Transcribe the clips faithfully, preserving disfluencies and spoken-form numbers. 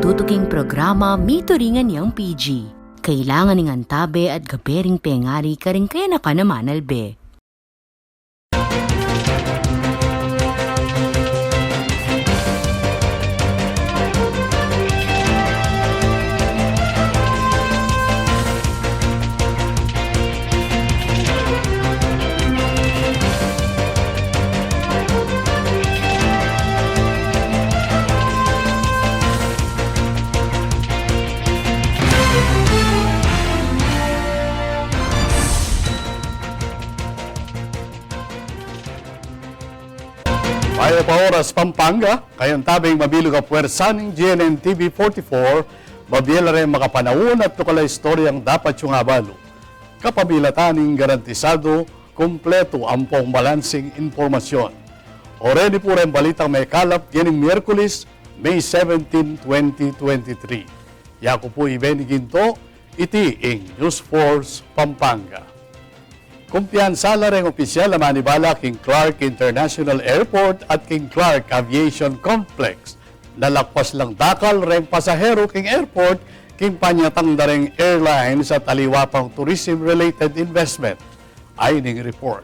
Tutuking programa, mituringan yang P G. Kailangan ning antabe at gabe ring pengari karing kayanakan a manalbe. Mayap a oras, Pampanga. Kayong tabing mabilug a puwersa ning G N N T V forty-four, mabie la reng makapanaun at tukal a istoryang dapat yung abalu. Kapamilatan ning garantisadu, kumpletu ampong balansing impormasyon. O reni pu reng balitang mekalap ngening Miyerkules, May seventeen, twenty twenty-three. Yaku pu i Benny Ginto, iti ing News Force Pampanga. Kumpiyansa la reng opisyal a manibala king Clark International Airport at king Clark Aviation Complex. Nalakpas lang dakal reng pasahero king airport king panyatang da reng airlines at aliwa pang tourism-related investment. Ayni ing report.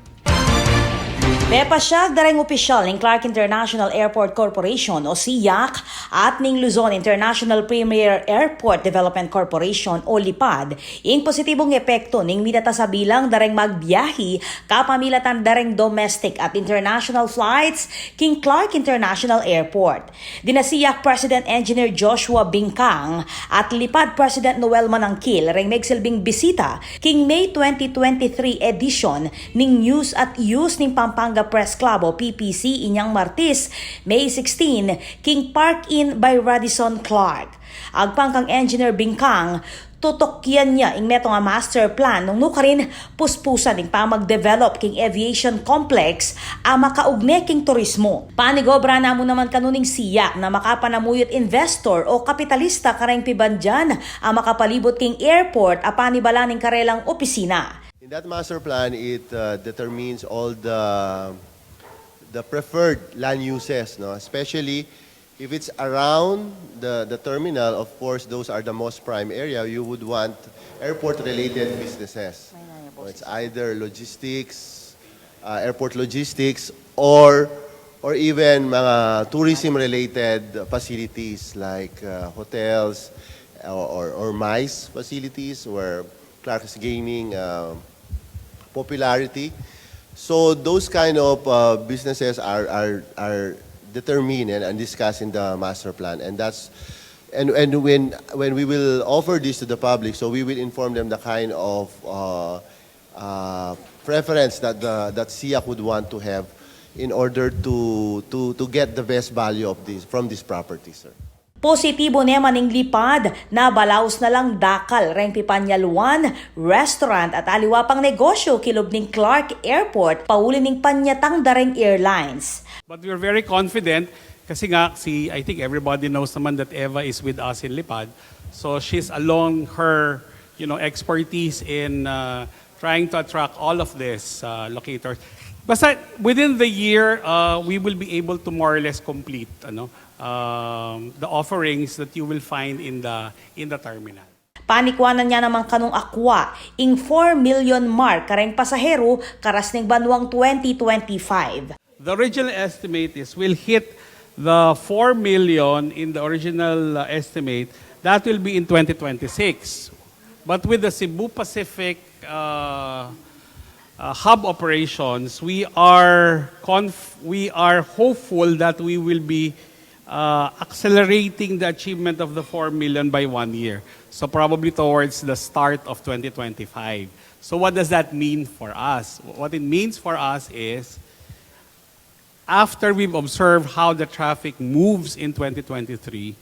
Mepasyag da reng opisyal ning Clark International Airport Corporation o SIAC at ning Luzon International Premier Airport Development Corporation o lipad ing positibong epekto ning minataas a bilang da reng magbiyahi kapamilatan da reng domestic at international flights king Clark International Airport. Dina SIAC President Engineer Joshua Bingkang at lipad President Noel Manangkil reng megsilbing bisita king May twenty twenty-three edition ning News at Use ning Pampanga Press Club o P P C inyang Martes, May sixteen, king Park Inn by Radisson Clark. Agpang kang Engineer Bingkang, tutukian ya ing metung a master plan nung nukarin puspusan ing pamag-develop king aviation complex a makaugne king turismo. Panigobra na mu naman kanu ning SIAC na makapanamuyut investor o kapitalista kareng pibandian a makapalibut king airport a panibala ning karelang opisina. In that master plan, it uh, determines all the the preferred land uses, no? Especially if it's around the, the terminal, of course, those are the most prime area. You would want airport-related businesses. It's either logistics, uh, airport logistics, or or even mga tourism-related facilities like uh, hotels or, or, or MICE facilities where Clark is gaining uh, popularity. So those kind of uh, businesses are, are, are determined and, and discussed in the master plan, and that's and, and when when we will offer this to the public, so we will inform them the kind of uh, uh, preference that the that SIAC would want to have in order to to to get the best value of this from this property, sir. Positibo ne man ing lipad na balaus na lang dakal reng pipanyaluan, restaurant at aliwa pang negosyo kilub ning Clark Airport pauli ning panyatang da reng airlines. But we're very confident kasi nga si, I think everybody knows naman that Eva is with us in Lipad. So she's along her, you know, expertise in uh, trying to attract all of this uh, locators. Basta within the year, uh, we will be able to more or less complete ano um, the offerings that you will find in the in the terminal. Panikuanan ya naman kanung akwa ing four million mark kareng pasahero karas ning banuang twenty twenty-five. The original estimate is we'll hit the four million in the original uh, estimate. That will be in twenty twenty-six. But with the Cebu Pacific uh, uh, hub operations, we are conf- we are hopeful that we will be uh, accelerating the achievement of the four million by one year. So probably towards the start of twenty twenty-five. So what does that mean for us? What it means for us is after we've observed how the traffic moves in twenty twenty-three,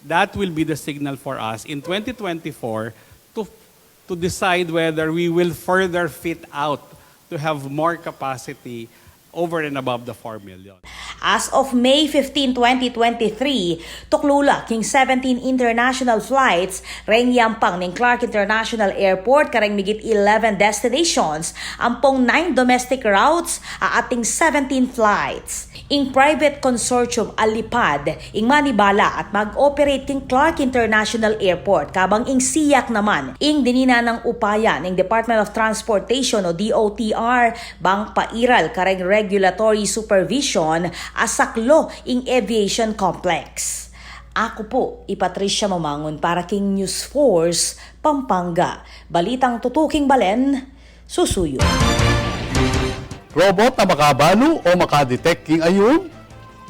that will be the signal for us in twenty twenty-four to, to decide whether we will further fit out to have more capacity over and above the four million. As of May fifteen, twenty twenty-three, tuklu la king seventeen international flights reng yampang ning Clark International Airport kareng migit eleven destinations, ampong nine domestic routes, a ating seventeen flights. Ing private consortium a lipad ing manibala at mag-operate king Clark International Airport, kabang ing SIAC naman ing dininan nang upaya ning Department of Transportation o D O T R bang pairal kareng regulatory supervision a saklu ing aviation complex. Aku pu i Patricia Mamangun para king News Force Pampanga. Balitang tutuking balen, susuyu. Robot a makabalu o makadetect king ayun?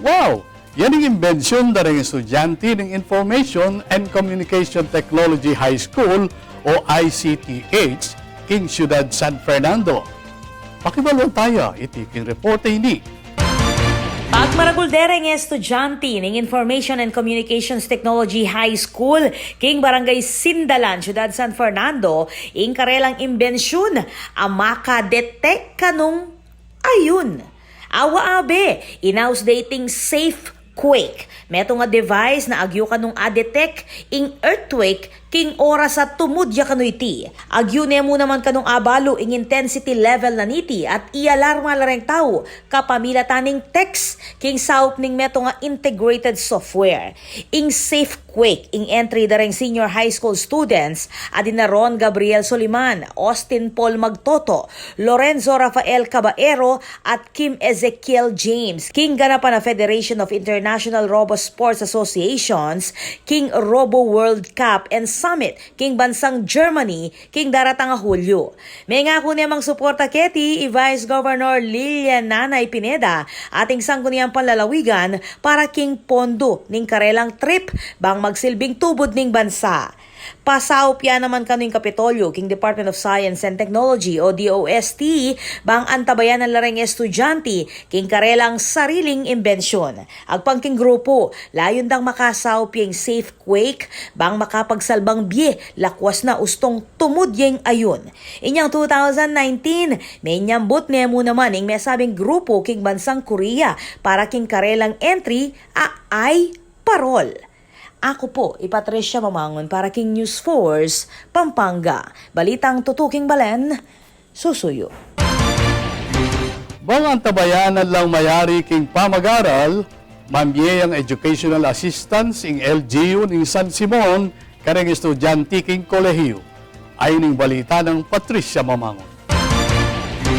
Wow! Yan ing imbensyun da ring estudyante ning Information and Communication Technology High School o I C T H king Siyudad San Fernando. Pakibaluan taya iti king reporte ini. Pagmaragul de reng estudyante ning Information and Communications Technology High School king Barangay Sindalan, Siyudad San Fernando, ing karelang imbensyun a makadetect kanung ayun. Awa abe, inaus de iting Safe Quake. Metung a device na agyu kanung a-detect ing earthquake king oras a tumud ya kanu iti. Agyu ne mu naman kanung abalu ing intensity level na niti at ialarma la reng tau kapamilatan ning text king saup ning metung a integrated software. Ing Safe Quake ing entry da reng senior high school students a dina Ron Gabriel Soliman, Austin Paul Magtoto, Lorenzo Rafael Caballero, at Kim Ezekiel James king ganapan a Federation of International Robo Sports Associations king Robo World Cup and Summit king bansang Germany king daratang a Hulyo. Mengaku ne mang suporta keti i Vice Governor Lilian Nanay Pineda at ing Sangguniang Panlalawigan para king pondu ning karelang trip bang magsilbing tubud ning bansa. Pasaup ya naman kanu ing Kapitolyo king Department of Science and Technology o D O S T bang antabayanan la reng estudyante king karelang sariling imbensyun. Agpang king grupu, layun dang makasaup ya ing Safe Quake bang makapagsalbang bie lakwas na ustong tumud ya ing ayun. Inyang two thousand nineteen, menyambut ne mu naman ing mesabing grupu king bansang Korea para king karelang entry a eye parol. Aku pu i Patricia Mamangun para king News Force Pampanga. Balitang tutuking balen, susuyu. Bang antabayanan lang mayari king pamagaral, mamie yang educational assistance ing L G U ning San Simon kareng estudyante king kolehiyu. Ayni ing balita nang Patricia Mamangun.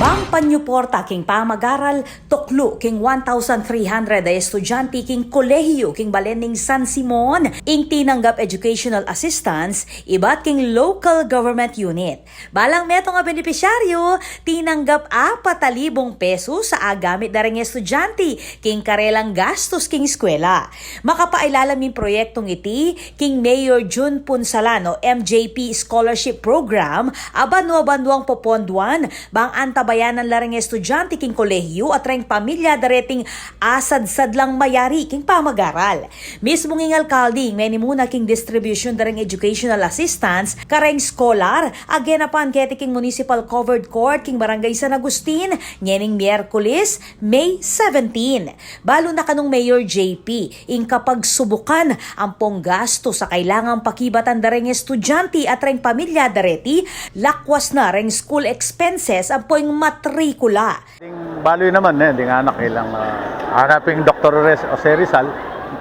Bang panyuporta king pamagaral, tuklu king one thousand three hundred a estudyante king kolehiyu king balen ning San Simon ing tinanggap educational assistance ibat king local government unit. Balang metung a benepisyaryu, tinanggap apat a libung pesos a agamit da reng estudyante king karelang gastus king eskwela. Makapailalam ing proyektung iti king Mayor Jun Punsalan o M J P Scholarship Program a banua-banuang poponduan bang antabayanan la reng estudyante king kolehiyu at reng pamilya da reting asadsad lang mayari king pamagaral. Mismung ing alkalde ing menimuna king distribusyun da reng educational assistance kareng eskolar a genapan keti king Municipal Covered Court king Barangay San Agustin ngening Miyerkules, May seventeen. Balu na kanung Mayor J P ing kapagsubukan ampong gastus a kailangang pakibatan da reng estudyante at reng pamilya da reti, lakwas na reng school expenses ampo ing matrikula. Ding balu naman, e, ding anak ilang, ah, hanaping Doktor Res-, Jose Rizal,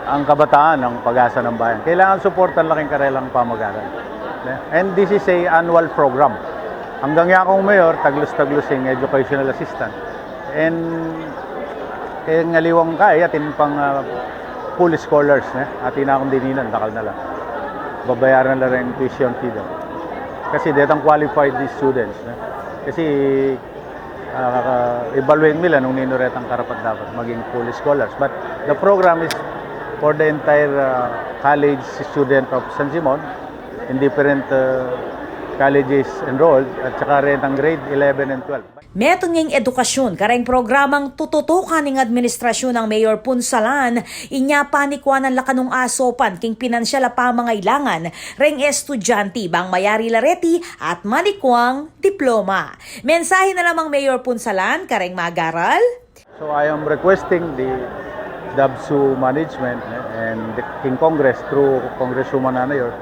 ang kabataan, ang pag-asa ng bayan. Kailangan suportan la king karelang pamagaran. Ne? And this is a annual program. Hanggang yakung mayor, taglus-taglus ing educational assistant. And, e, ngaliwang kaya, atin pang, ah, full scholars, ne? Atin akung dininan, dakal na la. Babayaran la reng tuition fee da. Kasi detang qualified students, ne? Kasi ah, ibaluing mi la nung ninu retang karapat-dapat maging full scholars. But the program is for the entire, ah, college student of San Simon, in different, ah, colleges enrolled, at saka retang grade eleven and twelve. Metung ing edukasyun kareng programang tututukan ning administrasyun nang Mayor Punsalan, inya panikuanan la kanung asopan king pinansyal a pamangailangan reng estudyante bang mayari la reti at manikuang diploma. Mensahe na la nang Mayor Punsalan kareng mag-aral. So I am requesting the, DABSU management, eh, and the, king Congress through Congresswoman Ana Yor,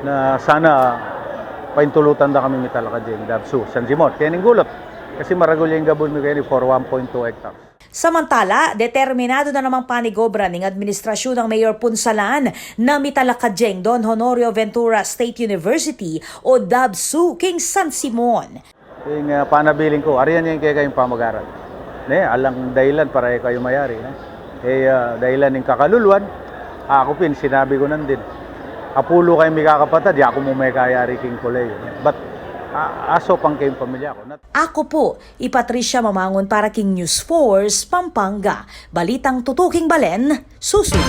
na sana paintulutan da kami mitalakad ding DABSU San Simon. Kaya ning gulut, kasi maragul ya ing gabun mi kaya ni for one point two hectares. Samantala, determinado na namang panigobra ning administrasyun nang Mayor Punsalan na mitalakad ding Don Honorio Ventura State University o DABSU king San Simon. Ing, ah, panabilin ku, arian ya ing kekayung pamagaran. Ne, alang dahilan para e kayu mayari, ne? E, ah, dahilan ning kakaluluan, aku pin, sinabi ku nandin. Apulu kayung mikakapatad, yaku mu mekayari king kolehiyu, ne? But, ah, aso pang kayung pamilya ku. Not Aku pu, i Patricia Mamangun para king News Force Pampanga. Balitang tutuking balen, susunod.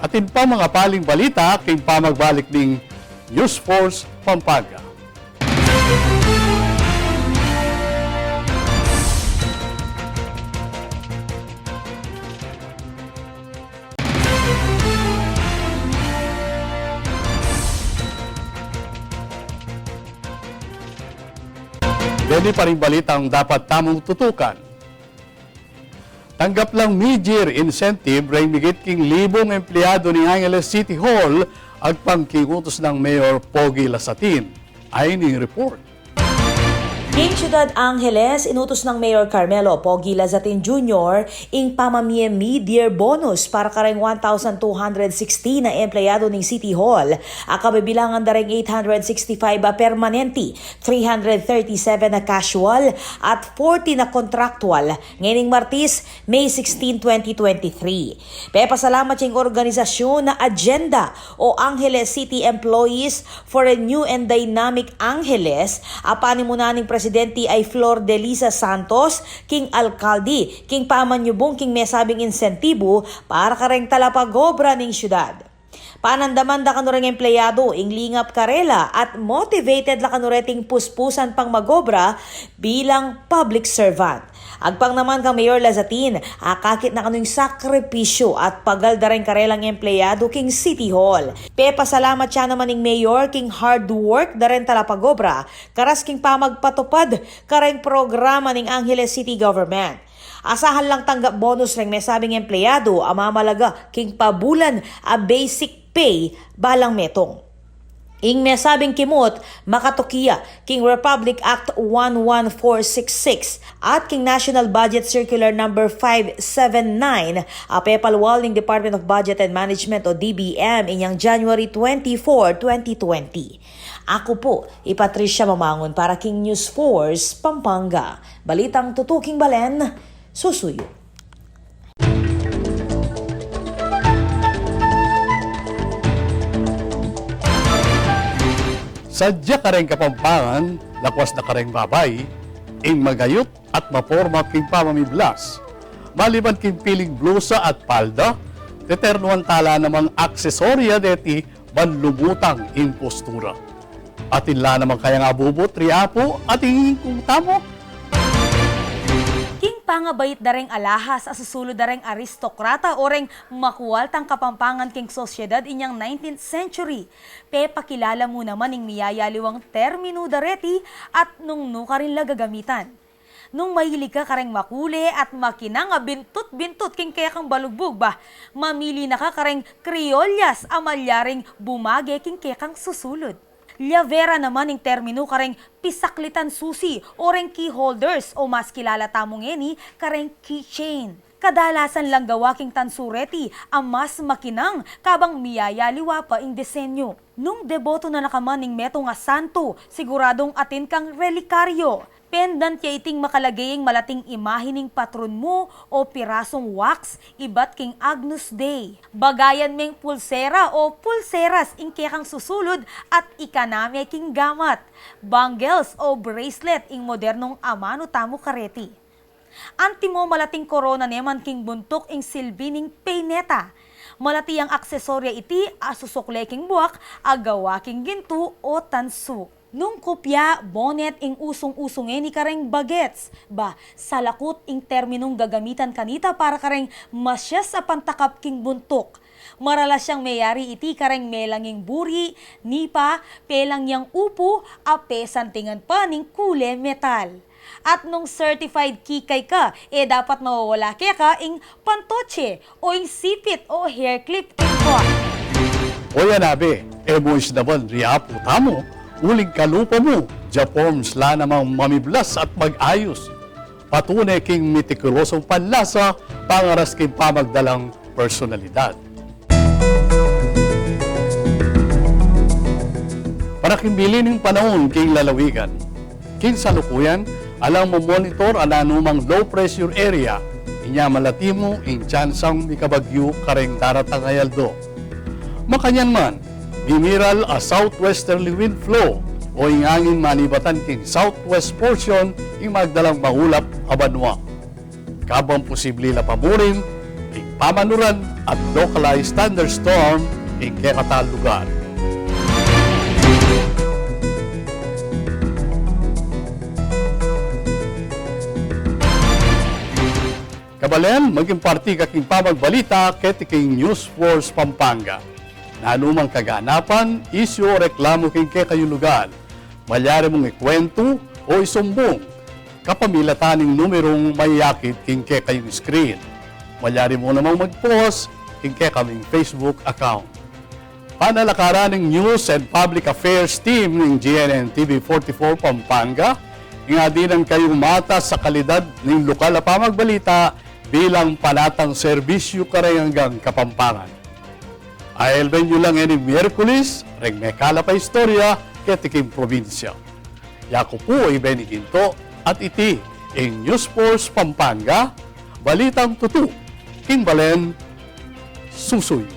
Atin pang mangapaling balita king pamagbalik ning News Force Pampanga. Deni pa ring balitang dapat tamung tutukan. Tanggap lang mid-year incentive reng migit king libung empleyado ning Angeles City Hall agpang king utus nang Mayor Pogi Lasatin. Ayni ing report. King Syudad Angeles, inutus nang Mayor Carmelo Pogi Lasatin Junior ing pamamie mid-year bonus para kareng one thousand two hundred sixteen a empleyado ning City Hall, a kabibilangan da reng eight hundred sixty-five a permanente, three hundred thirty-seven a casual, at forty na contractual, ngening Martis, May sixteen, twenty twenty-three. Pepasalamat ya ing organisasyun na Agenda o Angeles City Employees for a New and Dynamic Angeles, a panimunan ning presidente ay Flor Delisa Santos, king alkalde, king pamanyubung king mesabing insentibu para kareng talapagobra ning syudad. Panandaman da kanu reng empleyado ing lingap karela at motivated la kanu reting puspusan pang magobra bilang public servant. Agpang naman kang Mayor Lazatin, akakit na kanu ing sakripisyu at pagal da reng karelang empleyado king City Hall. Pepasalamat ya naman ing Mayor king hard work da reng talapagobra, karas king pamagpatupad kareng programa ning Angeles City Government. Asahan lang tanggap bonus reng mesabing empleyado a mamalaga king pabulan a basic pay balang metung. Ing mesabing kimut, makatuki ya king Republic Act one one four six six at king National Budget Circular Number five seven nine, a pepalwal ning Department of Budget and Management o D B M inyang January twenty-four, twenty twenty. Aku pu, i Patricia Mamangun para king News Force Pampanga. Balitang tutuking balen, susuyu. Sadya kareng Kapampangan, lakwas na kareng babai, ing magayut at maporma king pamamiblas. Maliban king piling blusa at palda, teternuan tala namang aksesorya deti ban lumutang ing postura. Atin la naman kayang abubut ri Apu at ing kung tamu. King pangabait da reng alahas a susulud da reng aristokrata o reng makualtang Kapampangan king sosyedad inyang nineteenth century, pepakilala mu naman ing miyayaliwang terminu da reti at nung nu karin la gagamitan. Nung mahilig ka kareng makule at makinang a bintut-bintut king kekang balugbug, ba, mamili na ka kareng kriyolyas a malyaring bumage king kekang susulud. Llavera naman ing terminu kareng pisaklitan susi o reng key holders o mas kilala tamu ngeni kareng keychain. Kadalasan lang gawa king tansu reti a mas makinang kabang miyayaliwa pa ing disenyu. Nung deboto na ka man ning metung a santu, siguradung atin kang relikaryu. Pendant ya iting makalage ing malating imahe ning patron mu o pirasung wax ibat king Agnus Dei. Bagayan meng pulsera o pulseras ing kekang susulud at ikana me king gamat. Bangles o bracelet ing modernung amanu tamu kareti. Antimo malating korona ne man king buntuk ing silbi ning peineta. Malati yang aksesorya iti a susukle king buak a gawa king gintu o tansu. Nung kupya, bonnet ing usung-usu ngeni kareng bagets, ba, salakut ing terminung gagamitan kanita para kareng masyas a pantakap king buntuk. Maralas yang meyari iti kareng melanging buri, nipa, pelang yang upu, a pesantingan pa ning kule metal. At nung certified kikay ka, e dapat mawawala keka ing pantoche o ing sipit o hair clip, ing kuwang. O yan, abe, e mu isnaban ri apu tamu, uling kalupa mu, ja forms la namang mamiblas at mag-ayus. Patune king metikulosong panlasa, pangaras king pamagdalang personalidad. Para king bili ning panaun king lalawigan. King salukuyan, alang mamonitor a nanumang low pressure area, inya malati mu ing tsansang mikabagyu kareng daratang a aldo. Makanyan man, mimiral a southwesterly wind flow o ing angin manibatan king southwest portion ing magdalang maulap a banua. Kabang posible la pa mu rin ing pamanuran at localized thunderstorm king kekatang lugar. Kabalen, maging parti ka king pamagbalita keti king News Force Pampanga. Nanumang kaganapan, isyu o reklamu king kekayung lugar, malyari mung ikuwentu o isumbung kapamilatan ning numerung mayakit king kekayung screen. Malyari mu namang mag-post king kekaming Facebook account. Panalakaran ning News and Public Affairs Team ning G N N T V forty-four Pampanga, ing adinan kayung matas a kalidad ning lokal a pamagbalita bilang panatang serbisyu kareng anggang Kapampangan. Aelben yu la ngeni Miyerkules reng mekalap a istorya keti king probinsya. Yaku pu i Benny Ginto at iti ing News Force Pampanga, balitang tutu king balen susuyu.